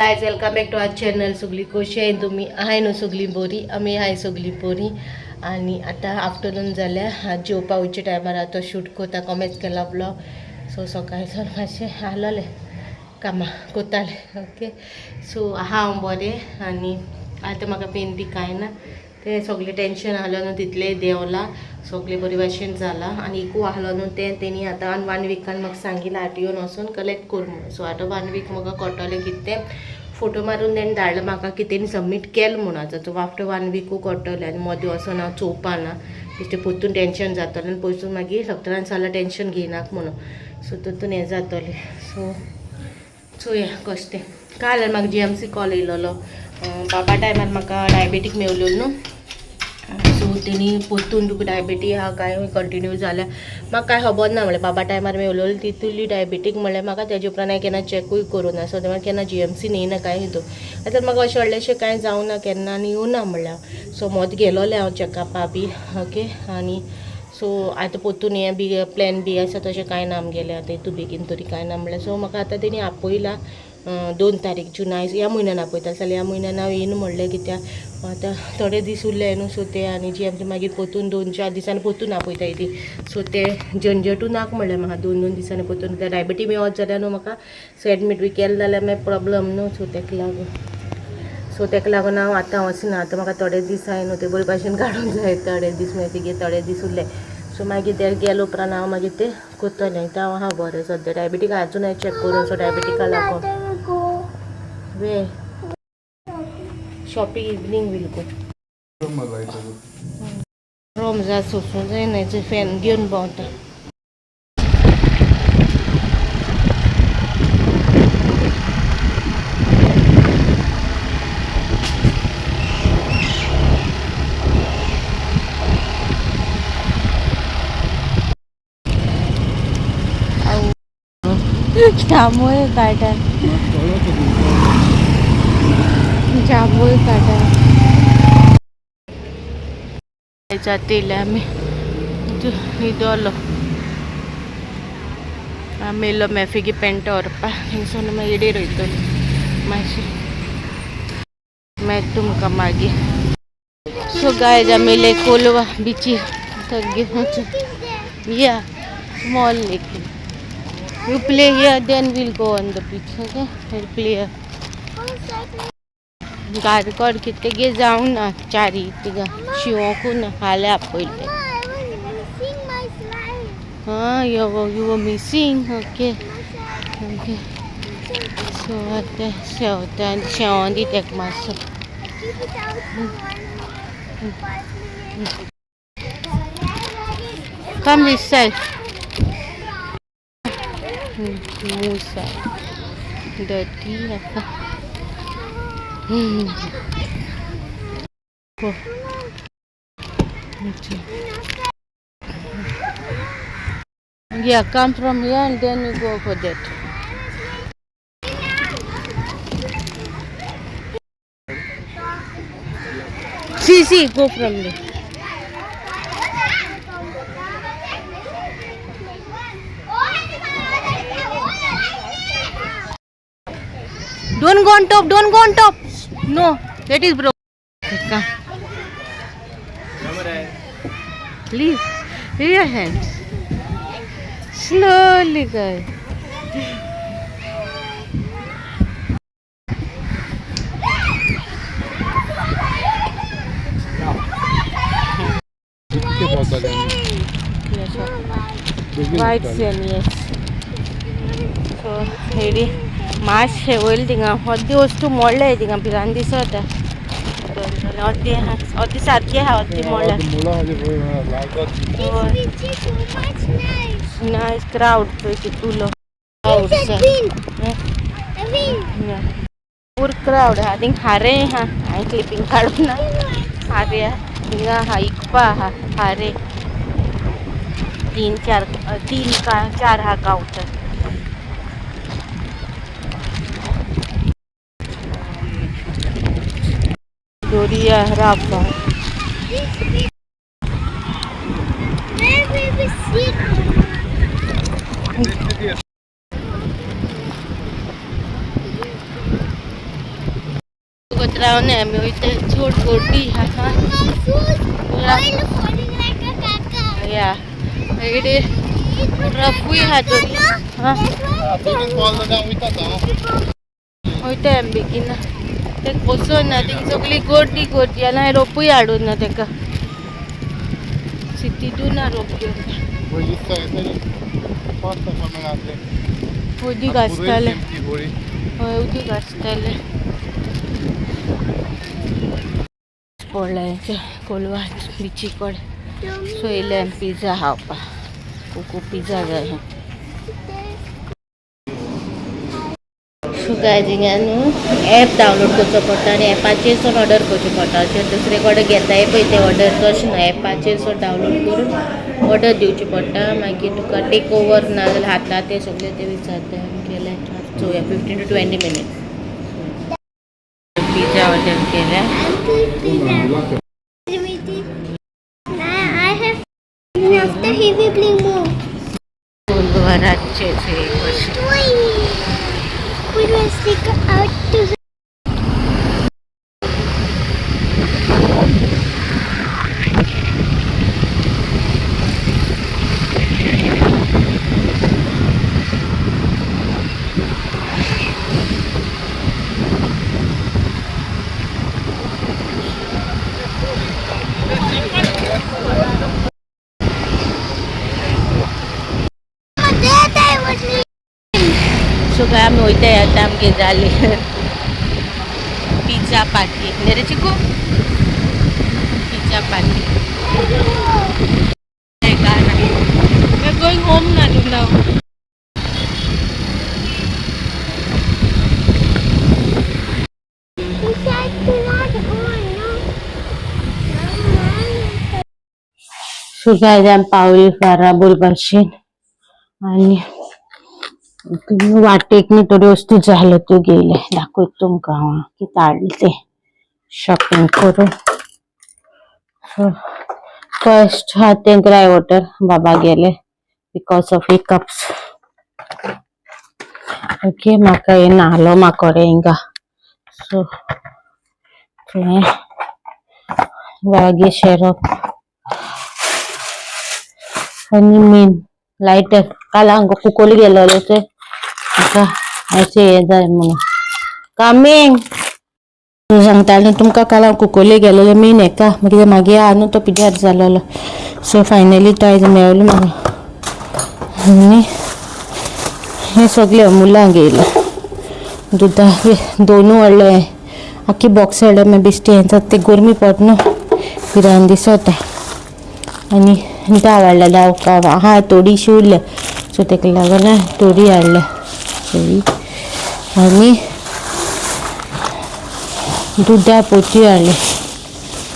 Guys, welcome back to our channel. सगळी कशी आहे तुम्ही? आहे न्हू सगळी बरी? आमी हाय सगळी बरी. आनी आतां आफ्टरनून जाल्या. आज जेवपा वयच्या टायमार आतां शूट करता, कमेंच केला ब्लॉग. सो सकाळी सावन मातशें आहलोलें, कामां करतालें. ओके, सो आहा हांव बरें. आनी आतां म्हाका पेन बी कांय ना, तें सगळें टेंशन आहलो न्हू तितलें देंवलां, सगळें बरे भाशेन जालां. आनी इकू आहलो न्हू तें तेणी आतां वन विकान म्हाका सांगिलां आतां येवन वचून कलेक्ट कर म्हणून. सो आतां वन वीक म्हाका कळटलें कितें तें. फोटो मारून तेणी धाडलो म्हाका की तेणी सबमीट केलें म्हणून. आतां तो आफ्टर वन विकू कळटलें. आनी मदीं वचोन हांव चोवपा ना, बेश्टें परतून टेंशन जातलें आनी पयसून मागीर डॉक्टरान सांगलां टेंशन घेयनाक म्हणून. सो तितून हें जातलें. सो चोया कशें तें. काल म्हाका जीएमसी कॉल येयलेलो. बाबा टायमार म्हाका डायबेटीक मेवलेलो न्हू, सो तेणी परतून तुका डायबेटी आहा काय कंटिन्यू जाल्या, म्हाका कांय खबर ना. म्हणल्यार बाबा टायमार मेवलेलो तितूली डायबेटीक म्हणल्यार म्हाका तेजे उपरांत हांवें केन्ना चॅकूय करूं ना. सो तेन्ना केन्ना जीएमसी येयना कांय हितून. आतां म्हाका अशें व्हडलेंशें कांय जावना केन्ना आनी येवना म्हणल्यार. सो मोद गेलोलें हांव चॅकअपा बी. ओके, आनी सो आतां परतून हें बी प्लॅन बी आसा तशें कांय ना आमगेलें आतां हितू बेगीन तरी कांय ना म्हणल्यार. सो म्हाका आतां तेणी आपयला 2 तारीख जुनाय ह्या म्हयन्यान आपयता जाल्यार ह्या म्हयन्यान हांव येयन म्हणलें, कित्याक आतां थोडे दीस उरले न्हू. सो ते आनी जी आमचे मागीर परतून 2-4 दिसांनी परतून आपयताय ती. सो ते झंझटू नाका म्हणलें म्हाका 2-2 दिसांनी परतून. डायबिटी बी वच जाल्यार न्हू म्हाका, सो एडमीट बी केलें जाल्यार मागीर प्रोब्लम न्हू. सो तेका लागून, सो तेका लागून हांव आतां वचना. आतां म्हाका थोडे दीस आहाय न्हू, ते बरे भाशेन काडूंक जाय. थोडे दीस मागीर तिगे थोडे दीस उरले. सो मागीर ते गेले उपरांत हांव मागीर ते करतलें. आतां हांव आहा बरें सद्या. डायबिटीक आजून हांवें चॅक करूं. सो डायबिटिका लागून way shopping evening we'll go. Rome जा सोसूं जायना, फॅन घेवन भोंवता. जांबूय काडटा, जांबूय काडटा. जातले आमी. न्हिदलो आमी. येयलो मॅफिगी पेंट व्हरपा. थिंगसून मागीर इडेर वयतली मातशी, मागीर तुमकां मागीर. सो गायज, आमी येयले कोलवा बिचीर. या small lake. You play here, then we'll go on the beach. Okay, we'll play here. गारकोड कितें गे जावं ना, चारी तिगा शिवोंकू ना. फाल्यां आपयले. हां, you were missing. Okay okay. So आतां शेंवता, शेवों दी तेका मातसो. Come this side. Musa. Dirty. Go. Okay. Yeah, come from here and then you go for that. See, see, go from there. Don't go on top, don't go on top. No, that is broken. Come. Please, leave your hands. Slowly go. White sand, yes. So, ready. मातशें वयले थिंगा अर्दी वस्तू मोडले, थिंगा भिरांत दिसता. अर्दी आहा, अर्दी सारकी आहा, अर्दी मोडल्या. नायस क्रावड पळय कितुलो. पूर क्रावड आहा थिंग. हारे आहा, हांवें क्लिपींग काडूं ना. हारे आहा थिंगा, आहा इकपा आहा हारे. 3 4 3 का 4 आहा कावंटर. दोरिया राफा. रावना आमी वयता चड गर्दी आहा. या मागीर रफूय आहा तो. वयता आमी बेगीन. तेका बसोन ना, थिंग सगळी गर्दी गर्दी आनी हांवें रोपूय हाडून ना तेका. सिटीतूय ना रोप घेवन. उदीक आसतालें. हय, उदीक आसतालें. पडलें कोलवा बिची कडेन. सो येयले आमी पिझ्झा खावपाक. कुकू पिझ्झा जाय. सो गायज, हिंगा न्हू एप डावनलोड करचो पडटा आनी एपाचेर सून ऑर्डर करचें पडटा. अशें दुसरे कडेन घेताय पळय ते ऑर्डर, तशें ना. एपाचेर सून डावनलोड करून ऑर्डर दिवची पडटा. मागीर तुका टेक ओवर ना जाल्यार हाता ते सगळे ते विचारता. केले चोवया, 15 to 20 minutes. Pizza order केल्या. I have after heavy blue move. रातचे कशें. We will stick out to the so काय आमी वयताय आतां, आमगे जाली पिझ्झा पार्टी. न्ही रे चिकू? Pizza party. We are going home na now. We said to not on, no. So guys, आमी पावली बाराबोर भाशेन आनी वाटेक न्ही थोड्यो वस्तू जाय आसल्यो त्यो घेयले. दाखयता तुमकां हांव कितें हाडलें तें शॉपिंग करून. सो फर्स्ट हा तें ग्राय वॉटर बाबा गेले because of hiccups. Okay, म्हाका हे नाहलो म्हाकोडे हिंगा. सो तुवें बाबागे शेरप आनी मेन लायटर. काल हांगा कुकोली गेलोले ते म्हाका अशें हें जाय म्हणून कमींग सांगतालें तुमकां. काल हांव कुकोली गेलोलें मेन हेका, मागीर मागीर आहा न्हू तो पिड्ड्यार जालोलो. सो फायनली तो आयज मेळलो म्हाका. आनी हें सगळें अमुलां घेयलां. दुदा दोनू हाडले, आख्खी बॉक्स हाडले. मागीर बेश्टी हें जाता ते गरमी पडटा न्हू, भिरांत दिसता. आनी डाव हाडल्या, डाव आहा थोडीशी उरल्या, सो तेका लागून थोडी हाडल्या थोडी. आनी दुदा पोती हाडली,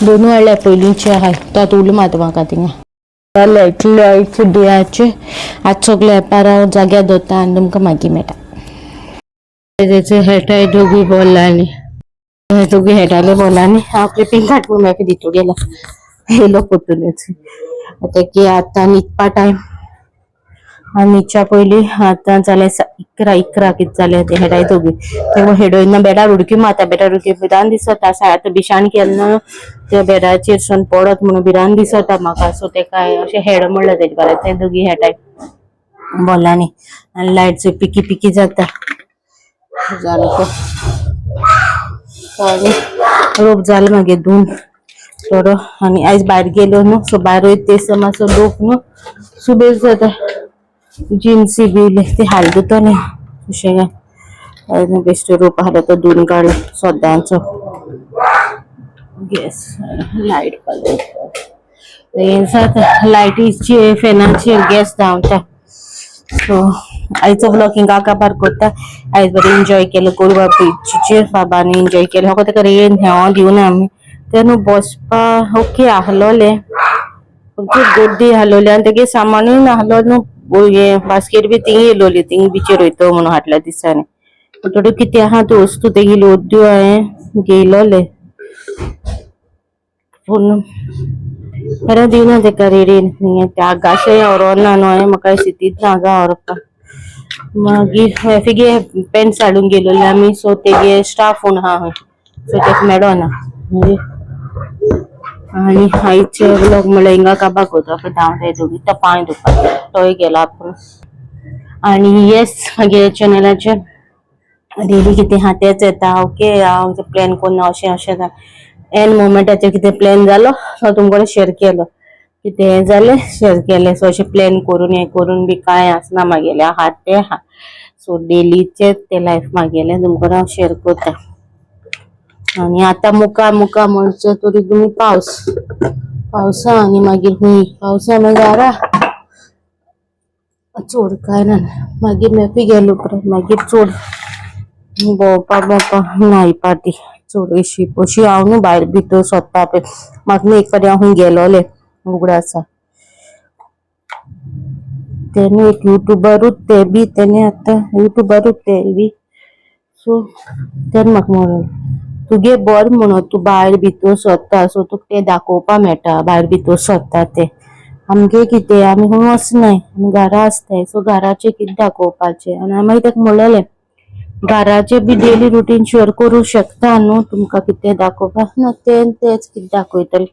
दोनू हाडल्या. पयलींचे आहा तो आतां उलो मारता म्हाका थिंगा. जालें इतलें आयचे डेयाचे. आतां सगळें एपार हांव जाग्यार दवरता आनी तुमकां मागीर मेळटा. तेचे हेटाय दोगूय बोलांनी, हे दोगूय हेटाले बोलांनी. हांव क्लिपींग काडून मागीर दितो गेला येयलो परतूनच. आतां की आतां न्हिदपा टायम आनी न्हिदच्या पयलीं आतां जालें 11, 11 कितें जालें. ते हेडाय दोगूय ते हेडोयना बेडार उडकी मारता. बेडार उडकी भिरांत दिसता. आतां बिशान केलें न्हू त्या बेडाचेर सून पडत म्हणून भिरांत दिसता म्हाका. सो तेका अशें हेड म्हणलें तेजे बरें. ते दोगी हेटाय बोलांनी आनी लायट पिकी पिकी जाता जालें. आनी रोप जालें मागीर धुवन थोडो. आनी आयज भायर गेलो न्हू, सो भायर वयता ते मातसो लोक न्हू सुबेज जाता. जिन्सी बी ते हाल दितले सुशेगाद. बेश्टे रोप आसलो तो धुवन काडलो सदांचो. गॅस लायट हें जाता, लायटीचे फॅनाचेर गॅस धांवता. सो आयचो ब्लॉग हिंगा काबार करता. आयज बरें एन्जॉय केलो कोलवा बिचीचेर, बाबांनी एन्जॉय केलो. फकत ताका रेन हेवा दिवना आमी ते न्हू बसपा ओके आहलोले, पूण खूब गर्दी आहलोली आनी तेगे सामानूय नाहलो न्हू. हें बास्केट बी थिंग येयलोली, थिंग बिचीर वयतो म्हणून हाडल्या दिसांनी. थोड्यो कितें आहा त्यो वस्तू तेगेल्यो अद्यो हांवें घेयलोले, पूण बरें दिवना तेका रेडीन. ते आगाशें व्हरोना न्हू हांवें, म्हाका सितीत ना आगा व्हरपाक. मागीर वेफिगे पेंट्स हाडूंक गेलोले आमी. सो तेगे स्टाफ म्हूण आहा खंय. सो तेका मेळना. आणि आयचे ब्लॉग म्हणल्यार हिंगा काबार करता पळय, धांवताय दोगी. तो पांय धुवपाक तोय गेला आपूण. आणि येस, मागीर चॅनलाचेर डेली कितें आहा तेच येता. ओके, हांव प्लॅन करून अशें अशें एन मोमेंटाचेर कितें प्लॅन जालो तो तुमकां शेअर केलो, कितें जालें शेअर केलें. सो अशें प्लॅन करून हें करून बी कांय आसना मागेलें, आहा तें आहा. सो डेलीचें तें लायफ मागेलें तुमकां हांव शेअर करता. आनी आतां मुखार मुखार म्हणचे तरी तुमी पावस पावसा आनी मागीर हुंय पावसा मागीर घरा चड कांय ना. मागीर मेपी गेलो उपरांत मागीर चड भोंवपा भोंवपा ना ही पाटी चड अशी अशी. हांव न्हू भायर भितर सोदता पळय, म्हाका न्हू एक फावटी हांव खूंय गेलोलें उगडास आसा. ते न्हू एक युट्यूबरूच ते बी, तेणे आतां युट्यूबरूच ते बी. सो तेन्ना म्हाका म्हणून, तुगे बरें म्हणून तूं भायर भितर सोदता, सो तुका तें दाखोवपा मेळटा भायर भितर सोदता तें. आमगे कितें, आमी खंय वचनाय, आमी घरा आसताय. सो घराचें कितें दाखोवपाचें? आनी हांवें मागीर ताका म्हणलेलें, घराचें बी डेली रुटीन शेअर करूं शकता न्हू, तुमकां कितें दाखोवपाक ना तें तेंच कितें दाखयतलें.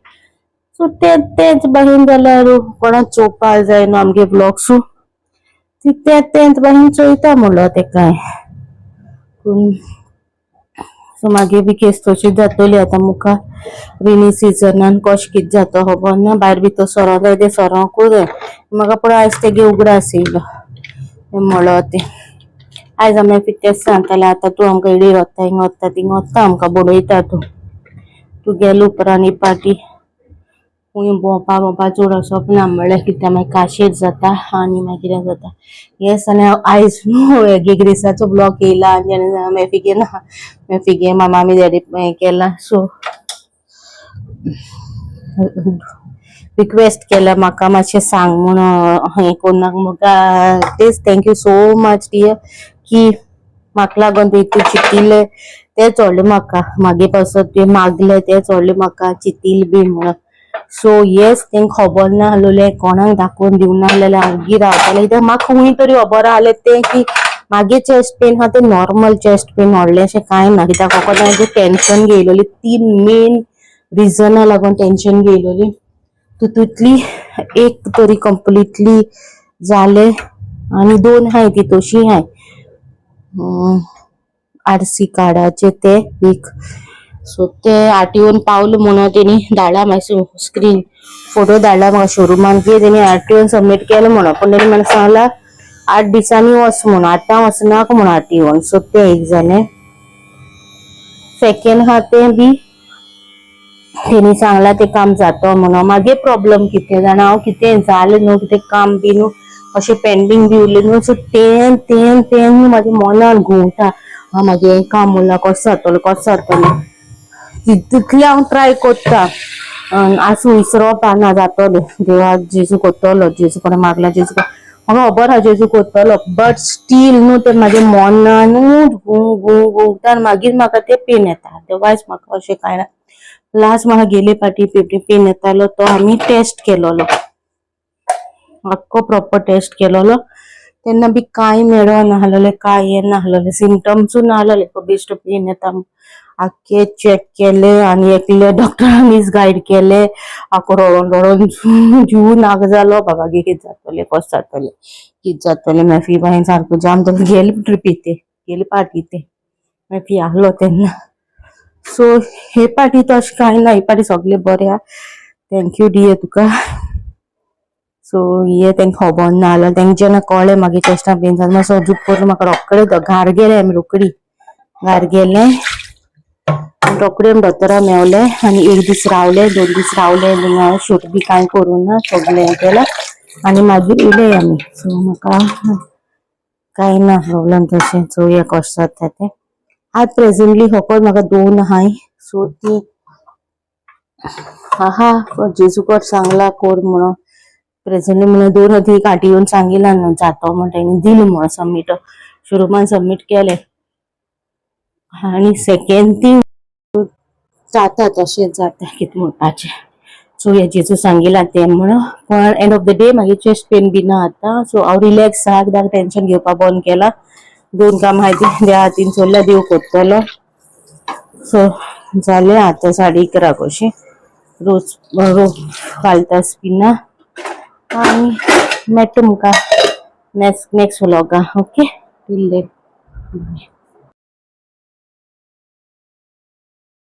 सो तें तेंच भाशेन जाल्यार कोणाक चोवपाक जाय न्हू आमगे ब्लॉग्सू? ती तें तेंच भाशेन चोयता म्हणलो तेकाय पूण. सो मागीर बी केस तशीच जातली. आतां मुखार रेनी सिजनान कशें कितें जाता खबर ना. भायर भितर सरोंक जाय तें सरोंकूच जाय म्हाका. पूण आयज तेगे उगडास येयलो म्हणलो तें. आयज आमी तेंच सांगताले, आतां तूं आमकां इडी वता, हिंगा वता, थिंगा वता, आमकां बडयता तूं. तूं गेले उपरांत ही पाटी खंय भोंवपा भोंवपा चड वचप ना म्हणल्यार कित्याक मागीर काशेर जाता आनी मागीर कितें जाता. येस, आनी हांव आयज न्हू ग्रेसाचो ब्लॉग येयला आनी मेफिगे ना, मेफिगे मामा आमी डॅडी हें केला. सो रिक्वेस्ट केला म्हाका मातशें सांग म्हूण, हें कोन्नाक म्हाका तेच. Thank you so much dear की म्हाका लागून तूं चिंतिल्लें तें चोडलें म्हाका. मागे पासत तुवें मागलें तें चोडलें म्हाका, चिंतील बी म्हणून. सो येस, तेंका खबर ना आसलेलें, कोणाक दाखोवन दिवना आसलेलें, हांव ओगी रावतालें कित्याक म्हाका खंय तरी खबर आसलें तें की मागे चेस्ट पेन आहा तें नॉर्मल चेस्ट पेन, व्हडलें अशें कांय ना. कित्याक फकत हांवें टेंशन घेयलेली, तीन मेन रिजना लागून टेंशन घेयलेली. तितूंतली एक तरी कंप्लिटली जालें आनी दोन आहाय ती तशी आहाय. आरसी कार्डाचे ते एक, सो ते आरटीओन पावलो म्हणून तेणी धाडला मातशें स्क्रीन फोटो धाडला म्हाका शोरुमान की तेणी आरटीओन सबमीट केलो म्हणून. पूण तेणी म्हाका सांगला 8 दिसांनी वच म्हणून, आतां वचनाका म्हणून आरटीओन. सो तें एक जालें. सेकेंड आहा तें बी तेणी सांगला तें काम जाता म्हणून. मागीर प्रॉब्लम कितें जाणा, हांव कितें जालें न्हू, कितें काम बी न्हू अशें पेंडींग बी उरलें न्हू, सो तें तें तें न्हू म्हाज्या मनान घुंवता. हा, मागीर हें काम उरलां, कसो जातलो, कसो जातलो? तितलें हांव ट्राय कोत्ता. आसूं, विसरोपा ना, जातलें, देवा जेजू कोत्तलो. जेजू कडेन मागला, जेजू म्हाका खबर आहा जेजू कोत्तलो. बट स्टील न्हू तें म्हाज्या मनानूच घुंव घुंव घुंवता आनी मागीर म्हाका तें पेन येता. अदरवायज म्हाका अशें कांय ना. लास्ट म्हाका गेले फावटी पेन येतालो तो आमी टेस्ट केलोलो, आख्खो प्रॉपर टेस्ट केलोलो. तेन्ना बी कांय मेळना आसलेलें, कांय हें नासलेलें, सिमटम्सूय नासलेले. बेश्टो पेन येता. आख्खे चॅक केले आनी एकले डॉक्टरान मिसगायड केले. आख्खो रडोन रडोन जीव नाका जालो. बाबा गे, कितें जातलें, कशें जातलें, कितें जातलें? मेफी बायन सारको जाम जालो. गेले ट्रिपी ते, गेले पार्टी ते मेफी आहलो तेन्ना. सो हे पाटी तो अशें कांय ना, हे पाटी सगळें बरें आहा. Thank you dear तुका. सो हे तांकां खबर ना जाल्यार तांकां जेन्ना कळ्ळें मागीर चेस्टा पेन जालें, मातसो अजूब करून म्हाका रोखडें घार गेले आमी. रोखडी घार गेले, रोखडे आमी दोतोरा मेवले आनी एक दीस रावले, 2 दीस रावले. हांगा शूट बी कांय करूं ना, सगळें हें केलां आनी मागीर येयले आमी. सो म्हाका कांय ना प्रॉब्लम तशें. चोवया कशें जाता तें. आतां प्रेजेंटली फकत म्हाका दोन आहाय. सो ती आहा, जेजू कड सांगला कोर म्हणून. प्रेजेंटली म्हणून दोन ती काटी येवन सांगिला न्हू, जातो म्हण तेणी दिलें म्हणून सबमीट, शोरुमान सबमीट केलें. आनी सेकेंड थिंग जाता तशें जाता, कितें म्हणपाचें, चोवया जेजू सांगिलां तें म्हणून. पण एंड ऑफ the day मागीर चेस्ट पेन बी ना आतां. सो हांव रिलॅक्स आहा कित्याक टेंशन घेवपा बंद केलां. दोन काम आहाय ती देवा हातीन सोडल्या, देव करतलो. सो जालें आतां 11:30 कशी. रोज रोज घालता स्पिना आनी मेळटा तुमकां नेक्स्ट नेक्स्ट व्लॉगा. Okay, till then.